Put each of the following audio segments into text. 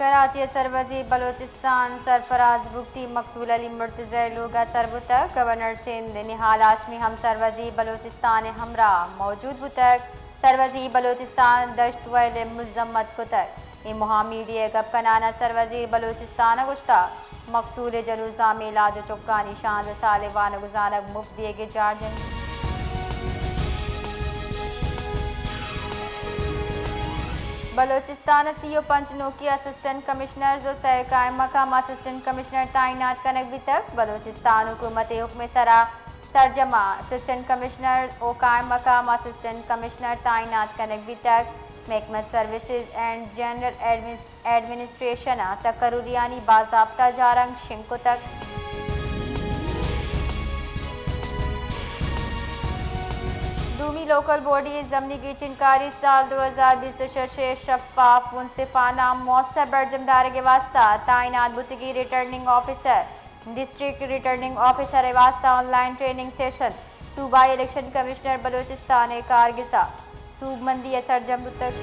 کراچی ء سروزیر بلوچستان سرفراز بگٹی مقتول علی مرتضی ء لوگ ء سر بوتگ۔ گورنر سندھ نہال ہاشمی ہم سروزیر بلوچستان ء ہمراہ موجود بوتگ۔ سروزیر بلوچستان دشت ویل ء مذمت کتگ۔ اے مہا میڈیا ء گپ کنان ء سروزیر بلوچستان ء گوشتگ، مقتول ء جنوزام ء علاج ء چکانی شانزدہ سال ء وانگ ء زانگ مفت دیگ ء جاڑ جنگ۔ بلوچستان ء سی ء پنچ نوکیں اسسٹنٹ کمشنرز ء سئے قائم مقام اسسٹنٹ کمشنر تعینات کنگ بیتگ۔ بلوچستان حکومت ء حکم ء سرا سرجم ء اسسٹنٹ کمشنر ء قائم مقام اسسٹنٹ کمشنر تعینات کنگ بیتگ۔ محکمہ سروسز اینڈ جنرل ایڈمنس-، ایڈمنسٹریشن ء تقرریانی باضابطہ جارنگ شنگ کتگ۔ دومی لوکل باڈی ضمنی گیچین کاری سال دو ہزار بیست و شش ء شفاف، منصفانہ، مؤثر برجم دارگ ء واستہ تعینات بوتگیں returning officer, district returning officer ء واستہ آن لائن ٹریننگ سیشن۔ صوبائی الیکشن کمشنر بلوچستان ء کارگس ء سوبمندی ء سرجم بوتگ۔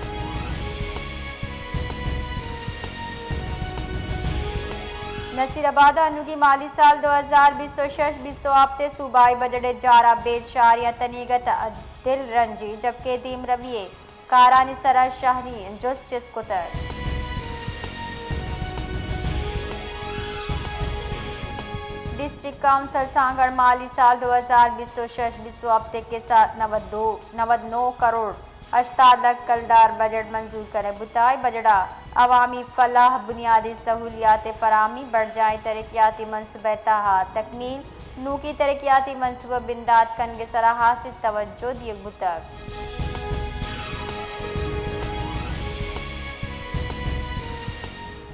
نصیر آباد ء انوگیں مالی سال دو ہزار بیست و شش بیست و ہپت ء صوبائی بجٹ ء جار ء بید شاری ء تنیگت ء دل رنجی، جبکہ دیمروی ء کارانی سرا شہری جست چست کتگ۔ ڈسٹرکٹ کونسل سانگڑ مالی سال دو ہزار بیست و شش بیست و ہپت ء کسہ نود دو، نود نو کروڑ ہشتاد لکھ کلدار بجٹ منظور کنگ بوتگ۔ اے بجٹ ء عوامی فلاح، بنیادی سہولیات ء فراہمی، برجاہیں ترقیاتی منصوبہ ء تہا تکمیل، نوکیں ترقیاتی منصوبہ بندات کنگ ء سرا ہاسیں توجہ دیگ بوتگ۔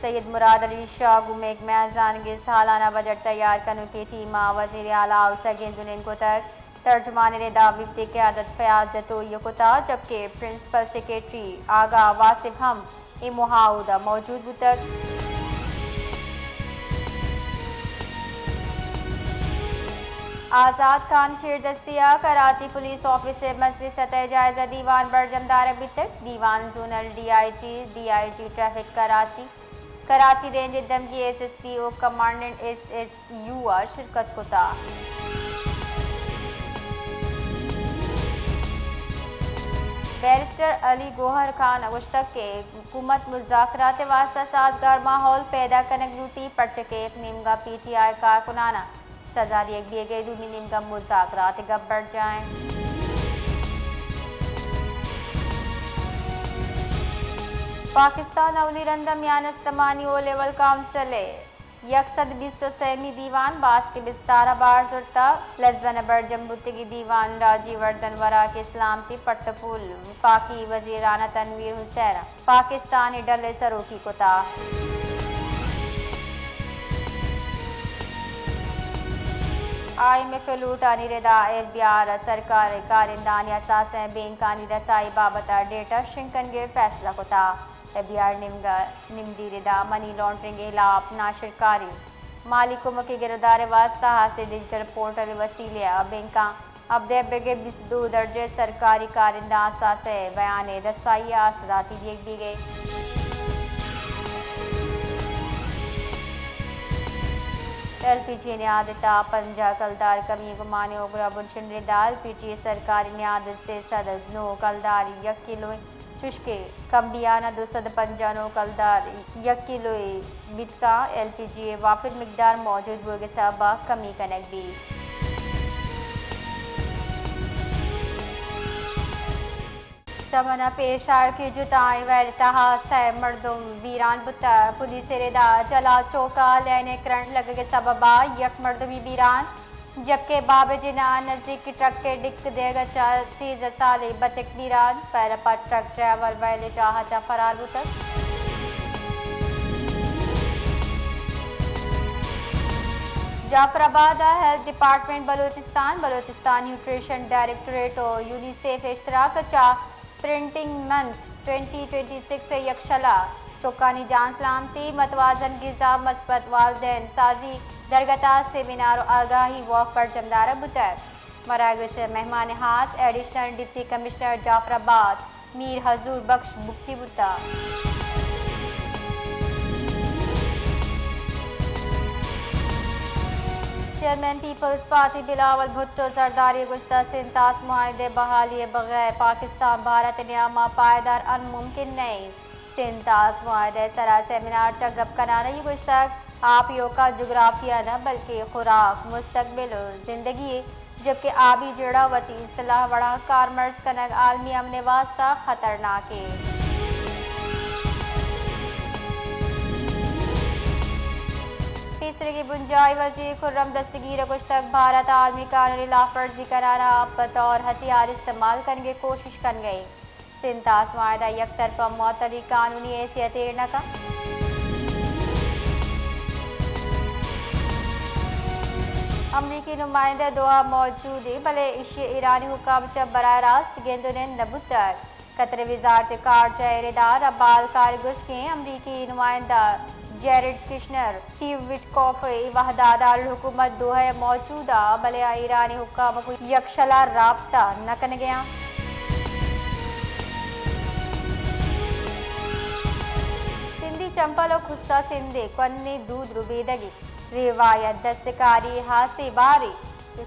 سید مراد علی شاہ گوں محکمہ زانگ ء سالانہ بجٹ تیار کنوکیں ٹیم ء وزیر اعلی ہاؤس ء گند ء نند کتگ۔ ترجمان ء ردا وفد ء قیادت فیاض جتوئی ء کتگ، جبکہ پرنسپل سیکرٹری آغا واصف ہم اے موہ ء اودا موجود بوتگ۔ آزاد خان چیردستی ء کراچی پولیس آفس ء مزنیں سطح ء جائزہ دیوان برجم دارگ بیتگ۔ دیوان zonal D I G, D I G traffic Karachi, Karachi range ء دمگی ایس ایس پی و کمانڈنٹ ایس ایس یو ء شرکت کتگ۔ بیرسٹر علی گوہر خان ء گوشتگ کہ حکومت مذاکرات ء واستہ سازگار ماحول پیدا کنگ لوٹی، پرچہ کہ یک نیمگا پی ٹی آئی کارکنان ء سزا دیگ بیگ ء، دومی نیمگا مذاکرات ء گپ برجاہ انت۔ پاکستان اولی رند ء میان استمانی او لیول کونسل ء یک سد بیست و سیمی دیوان باسک ء بستار ء بار زرتگ۔ لزبن ء برجم بوتگی دیوان راجی وردن وراک ء سلامتی پٹ ء پول وفاقی وزیر رانا تنویر حسین ء پاکستانی ڈل ء سروکی کتگ۔ آئی ایم ایف ء لوٹانی ردا ایف بی آر ء سرکاری کارندہانی اثاثہ ء بینکانی رسائی بابت ء ڈیٹا شنگ کنگ ء فیصلہ کتگ۔ ایف بی آر نیمگ ء نمدی ردا منی لانڈرنگ ء ہلاپ ناشرکاری مالی کمک ء گرودار ء واستہ ہاسیں ڈیجیٹل پورٹل ء وسیلہ ء بینکاں اپڈیٹ بیگ ء بیست دو درجہ ء سرکاری کارندہ اثاثہ ء بیان ء رسائی ء آسراتی دیگ بیگ ء۔ ایل پی جی ء نیاد ء تہا پنجاہ کلدار کمی ء گمان ء اوگرا بنشن ردا ایل پی جی ء سرکاری نیاد ء سے سد ء نو کلدار یک کلو ء چوشکہ کمبیان ء دو سد ء پنجاہ نو کلدار یک کلو ء بیت کاں، ایل پی جی ء وافر مقدار موجود بوگ ء سبب ء کمی کنگ بیت۔ سمن ء پیش آیوکیں جتائیں ویل ء تہا سئے مردم بیران بوتگ۔ پولیس ء ردا جلال چوک ء لین ء کرنٹ لگگ ء سبب ء یک مردمی بیران۔ جبکہ باب جناح نزیک ٹرک ء ڈک دیگ ء چہ سیزدہ سالیں بچک بیران، پیرپا ٹرک ڈرائیور ویل ء جاہ ء چہ فرار بوتگ۔ جعفر آباد ء health department Balochistan, Balochistan nutrition directorate و یونیسیف ء اشتراک ء چہ printing month twenty twenty six ء یکشلا چکانی جان سلامتی، متوازن غذا، مثبت والدین سازی درگتا سیمینار و آگاہی واک برجم دارگ بوتگ۔ مراگش ء مہمان ہاس ایڈیشنل ڈپٹی کمشنر جعفر آباد میر حضور بخش بگٹی بوتگ۔ چیئرمین پیپلز پارٹی بلاول بھٹو زرداری گوشتگ، سندھ طاس معاہدہ ءِ بحالی ءِ بغیر پاکستان بھارت ءِ نیام ءَ پائیدار انت ممکن نہ انت۔ سندھ طاس معاہدہ ءِ سرا سیمینار ءَ چہ گپ کنان ءَ گوشتگ، آپ ایوکا جغرافیہ نہ بلکہ خوراک، مستقبل ءُ زندگی ءِ، جبکہ آبی جیڑہ وتی اصطلاح وڑا کارمرز کنگ عالمی امن ءِ واستہ خطرناک انت۔ پیسریگیں بنجاہی وزیر خرم دستگیر ءَ گوشتگ، بھارت ءَ عالمی قانونی لاپ ورزی کنان ءَ بطور ہتھیار استعمال کنگ ءِ کوشش کنگ ءَ انت۔ سندھ طاس معاہدہ یک طرفہ معطلی قانونی حیثیت ایر نہ کنت۔ امریکی نمائندہ دوحہ موجود انت، بلے ایشی ءَ ایرانی حکام ءَ چہ براہ راست گند ءُ نند نہ بوتگ۔ قطر ءِ وزارت خارجہ ءِ ردار ءَ بالکار گوشت کہ امریکی نمائندہ جیرڈ کشنر، اسٹیو وٹکوف ءِ وھد ءَ دارالحکومت دوحہ ءَ موجود انت، بلے آ ایرانی حکام ءَ گوں یکشلا رابطہ نہ کنگ ءَ انت۔ سندھی چمپل ءُ کھسا سندھ ءِ کوھنیں دود ربیدگی، روایت، دستکاری، ہاسیں بارے،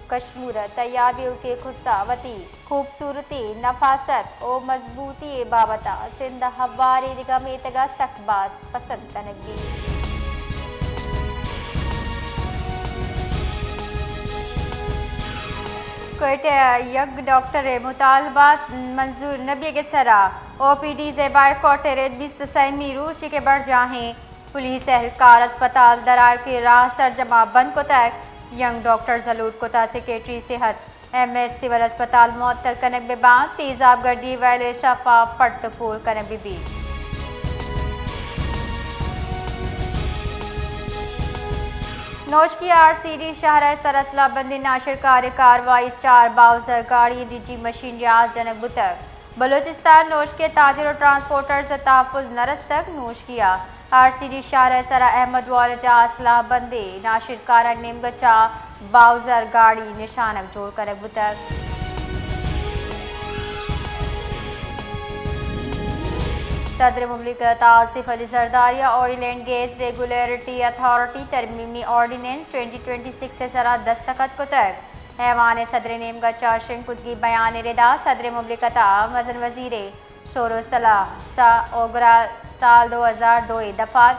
کشمور ءَ تیاب ایوکیں کھسا وتی خوبصورتی، نفاست ءُ مضبوطی ءِ بابت ءَ سندھ ءَ ہواریں دگہ میتگ ءَ سک باز پسند کنگ بیت۔ کوئٹہ ءَ یک ڈاکٹر ءِ مطالبات منظور نہ بیگ ءِ سرا او پی ڈیز ءِ بائیکاٹ ءِ رد بیست ءُ سئے می روچ ءَ کہ برجاہ ایں۔ پولیس اہلکار اسپتال ءِ درآیوکیں راہ سرجم ءَ بند کتگ۔ ینگ ڈاکٹرز ءَ لوٹ کتگ سیکرٹری صحت ایم ایس سول اسپتال معطل کنگ بہ بنت، تیزاب گڈی ویل ءِ شپ ءَ پٹ ءُ پول کنگ بہ بیت۔ نوشکی آر سی ڈی شہر ءِ سر اسلحہ بندیں ناشرکاریں کاروائی، چار باؤزر گاڑی، نجی مشین راز جنگ بوتگ۔ بلوچستان، نوشکی ءَ تاجر ءُ ٹرانسپورٹرز ءِ تحفظ نہ رستگ۔ نوشکی ءَ آر سی ڈی شہر ءِ سرا احمد والجہ ءَ اسلحہ بندیں ناشرکارانی نیمگ ءَ چہ باؤزر گاڑی نشانگ جوڑ کنگ بوتگ۔ صدر مملکت ءَ آصف علی زرداری ءَ oil and gas regulatory authority ترمیمی آرڈیننس ٹوئنٹی ٹوئنٹی سکس ءِ سرا دستخط کتگ۔ ایوان ءِ صدر ءِ نیمگ ءَ چہ شنگ کتگی بیان ءِ ردا صدر مملکت ءَ مزن وزیر ءِ شور ءُ صلاح سا اوگرا سال دو ہزار دو ءِ دفعہ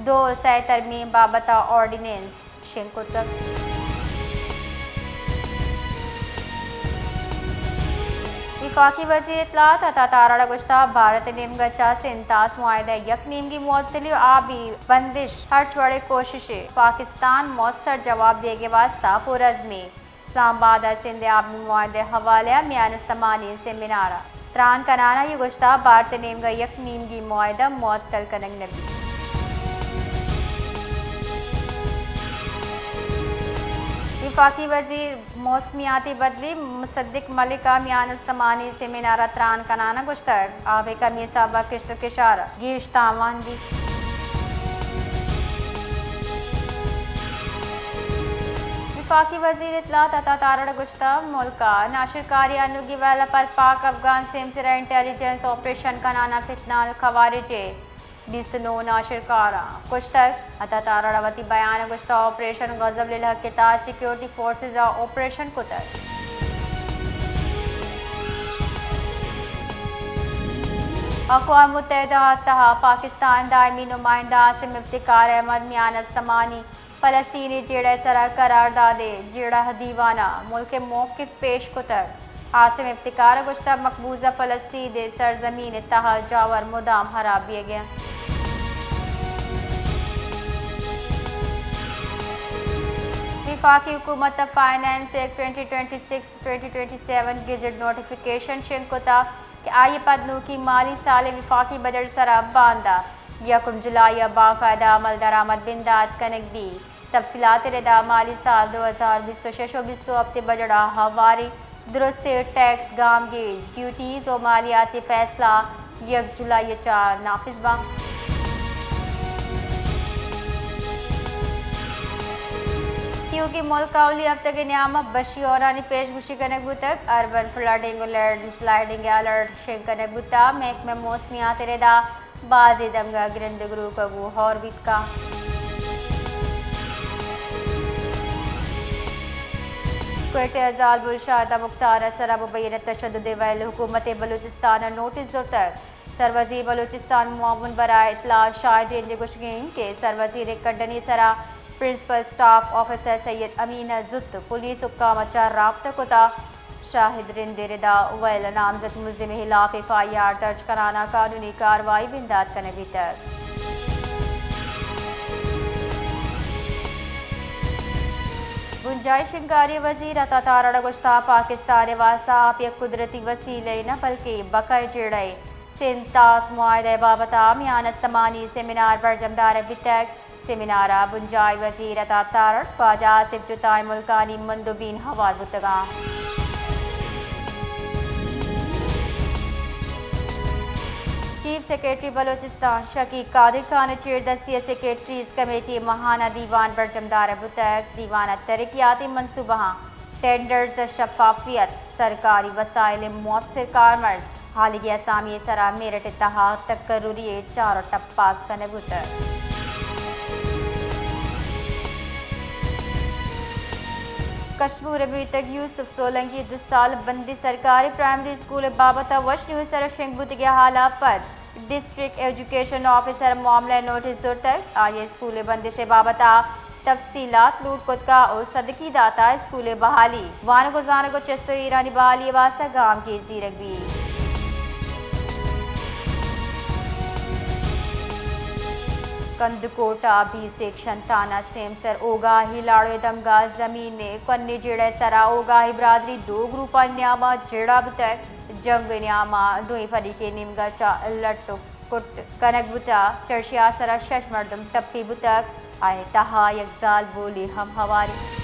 دو ءُ سئے ترمیم بابت ءَ آرڈیننس شنگ کتگ۔ وفاقی وزیر اطلاعات عطا تارڑ ءَ گوشتگ، بھارت ءِ نیمگ ءَ چہ سندھ طاس معاہدہ ءِ یک نیمگی معطلی ءُ آبی بندش ہرچ وڑیں کوششے پاکستان ءَ موثر جواب دیگ ءِ واستہ پرعزم ایں۔ اسلام آباد ءَ سندھ ءِ آبی معاہدہ ءِ حوالہ ءَ میان استمانی سیمینار ءَ تران کنان ءَ گوشتگ، بھارت ءِ نیمگ ءَ یک نیمگی معاہدہ معطل کنگ نہ بیت۔ وفاقی وزیر موسمیاتی بدلی مصدق ملک ءَ میان استمانی سیمینار ءَ تران کنان ءَ گوشتگ، آب ءِ کمی ءِ سبب ءَ کشت ءُ کشار ءَ گیش تاوان بیت۔ وفاقی وزیر اطلاعات عطا تارڑ ءَ گوشتگ، ملک ءَ ناشرکاری انوگی ویل ءَ پر پاک افغان سیم سرا انٹیلیجنس آپریشن کنان ءَ فتنہ الخوارج ءِ بیست ءُ نو ناشرکاراں کشتگ۔ عطا تارڑ ءَ وتی بیان ءَ گوشتگ، آپریشن غزل الحق ءِ تہا سیکورٹی فورسز ءَ آپریشن کتگ۔ اقوام متحدہ ءِ تہا پاکستان ءِ دائمی نمائندہ عاصم افتخار احمد میان استمانی فلسطین ءِ جیڑہ ءِ سرا قرارداد ءِ جیڑہ دیوان ءَ ملک ءِ موقف پیش کتگ۔ عاصم افتخار ءَ گوشتگ، مقبوضہ فلسطین ءِ سرزمین ءِ تہا جاور مدام ہراب بیگ ءَ انت۔ وفاقی حکومت ءَ finance act twenty twenty six twenty twenty seven gazette notification شنگ کتگ کہ آئی ءِ پد نوکیں مالی سال ءِ وفاقی بجٹ ءِ سرا باندا یکم جولائی ءَ باقاعدہ عمل درآمد بندات کنگ بیت۔ تفصیلات ءِ ردا مالی سال دو ہزار بیست ءُ شش ءُ بیست ءُ ہپت ءِ بجٹ ءَ ہواریں درستیں ٹیکس، گامگیج، ڈیوٹیز ءُ مالیاتی فیصلہ یک جولائی ءَ چہ نافذ باں۔ تیوگیں ملک ءَ اولی ہفتگ ءِ نیام ءَ بشی ہورانی پیش گوشی کنگ بوتگ۔ اربن فلڈنگ ءُ لینڈ سلائیڈنگ ءِ الرٹ شنگ کنگ بوتگ۔ محکمہ موسمیات ءِ ردا بازیں دمگ ءَ گرند گروک ءَ گوں ہور بیت کنت۔ کوئٹہ ء زالبول شاہدہ مختار ء سرا مبینہ تشدد ء ویل حکومت بلوچستان ء نوٹس زرتگ۔ سروزیر بلوچستان معاون برائے اطلاع شاہد رند ء گوشگ انت کہ سروزیر ء کڈنی سرا پرنسپل اسٹاف آفیسر سید امین ء زوت پولیس حکام ء چہ رابطہ کتا۔ شاہد رند ء ردا ویل نامزد ملزم ء ہلاف ایف آئی آر درج کنان ء قانونی کاروائی بندات کنگ بیتگ۔ بنجاہی شنگاری وزیر عطا تارڑ ء گوشتگ پاکستان ء واستہ آپ یک قدرتی وسیلہ ء نہ بلکیں بقا ء جیڑہ ء۔ سندھ طاس معاہدہ ء بابت ء میان استمانی سیمینار برجم دارگ بیتگ۔ سیمینار ء بنجاہی وزیر عطا تارڑ، خواجہ آصف جتائی ملکانی مندوبین ہوار بوتگ انت۔ چیف سیکرٹری بلوچستان شکیق قادر خان ء چیردستی ء سیکرٹریز کمیٹی ء ماہانہ دیوان برجم دارگ بوتگ۔ دیوان ء ترقیاتی منصوبہاں، ٹینڈرز ء شفافیت، سرکاری وسائل ء مؤثر کارمرز، حالیگیں اسامی ء سرا میرٹ ء تہا تقرری ء چار ٹپ پاس کنگ بوتگ۔ کشمور ء بیتگ یوسف سولنگی ء دو سال بندی۔ سرکاری پرائمری اسکول ء بابت ء وش نیوز سرا شنگ بوتگیں حال ء پد ڈسٹرکٹ ایجوکیشن آفیسر معاملہ ء نوٹس زرتگ۔ آئی ء اسکول ء بندش ء بابت ء تفصیلات لوٹ کتگ ء صدقی داتگ اسکول ء بحالی، وانگ ء زانگ ء چست ء ایرانی بحالی ء واستہ گامگیج زیرگ بیت۔ کندکوٹ ء بی سیکشن تھانہ سیمسر اوگاہی لاڑو ء دمگ ء زمین ء کنی جیڑہ ء سرا اوگاہی برادری دو گروپانی نیام ء جیڑہ بوتگ۔ جنگ ء نیام ء دوئیں فریقے نیمگ ء چہ لٹ ء کٹ کنگ بوتگ۔ چرشی ء سرا شش مردم ٹپی بوتگ، آئی ء تہا یک زالبولے ہم ہوار انت۔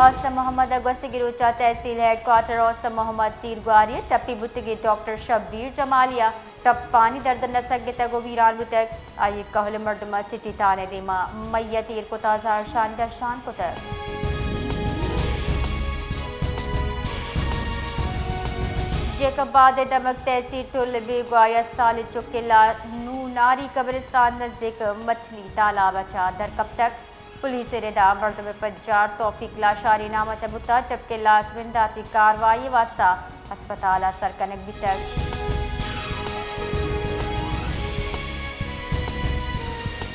اوستہ محمد ء گوستگیں روچ ء تحصیل ہیڈ کوارٹر اوستہ محمد تیرگواری ء ٹپی بوتگیں ڈاکٹر شبیر جمالی ء ٹپانی درد ء نہ سگتگ ء ویران بوتگ۔ آئی ء کہول مردماں سٹی تھانہ ء دیما میت ایر کت ء زہرشانی درشان کتگ۔ جیکب آباد ء دمگ تحصیل ٹل ء بیگواہ یک سالیں چکے لا-، نوناری قبرستان نزیک مچھلی تالاب ء چہ در کپتگ۔ پولیس ء ردا مردم ء پجار توفیق لاشاری نام ء چہ بوتگ، جبکہ لاش بنداتی کاروائی ء واستہ ہسپتال ء سر کنگ بیتگ۔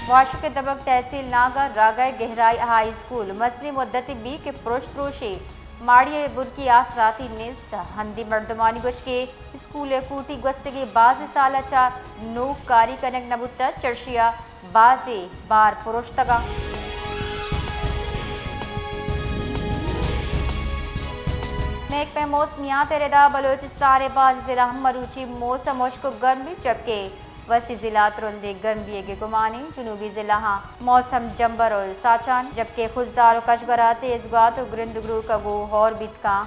واشک ء دمگ تحصیل ناگا راگہ ء گہرائی ہائی اسکول مزنیں مدتے بی کہ پرشت روشے ماڑی ء برکی آسراتی نیست۔ ہندی مردمانی گوشکے اسکول ء کوٹی گوستگیں بازیں سال ء چہ نوک کاری کنگ نہ بوتگ، چرشی ء بازیں بار پروشتگ انت۔ محکمہ موسمیات ء ردا بلوچستان ء بازیں ضلع ہم مروچی موسم ہشک ء گرم بیت، جبکہ وسیع ضلع ترندیں گرم بیگ ء گمان انت۔ جنوبی ضلعاں موسم جمبر ء ساچان، جبکہ خضدار ء کشگرا تیز گوات ء گرند گروک ء گوں ہور بیت کاں۔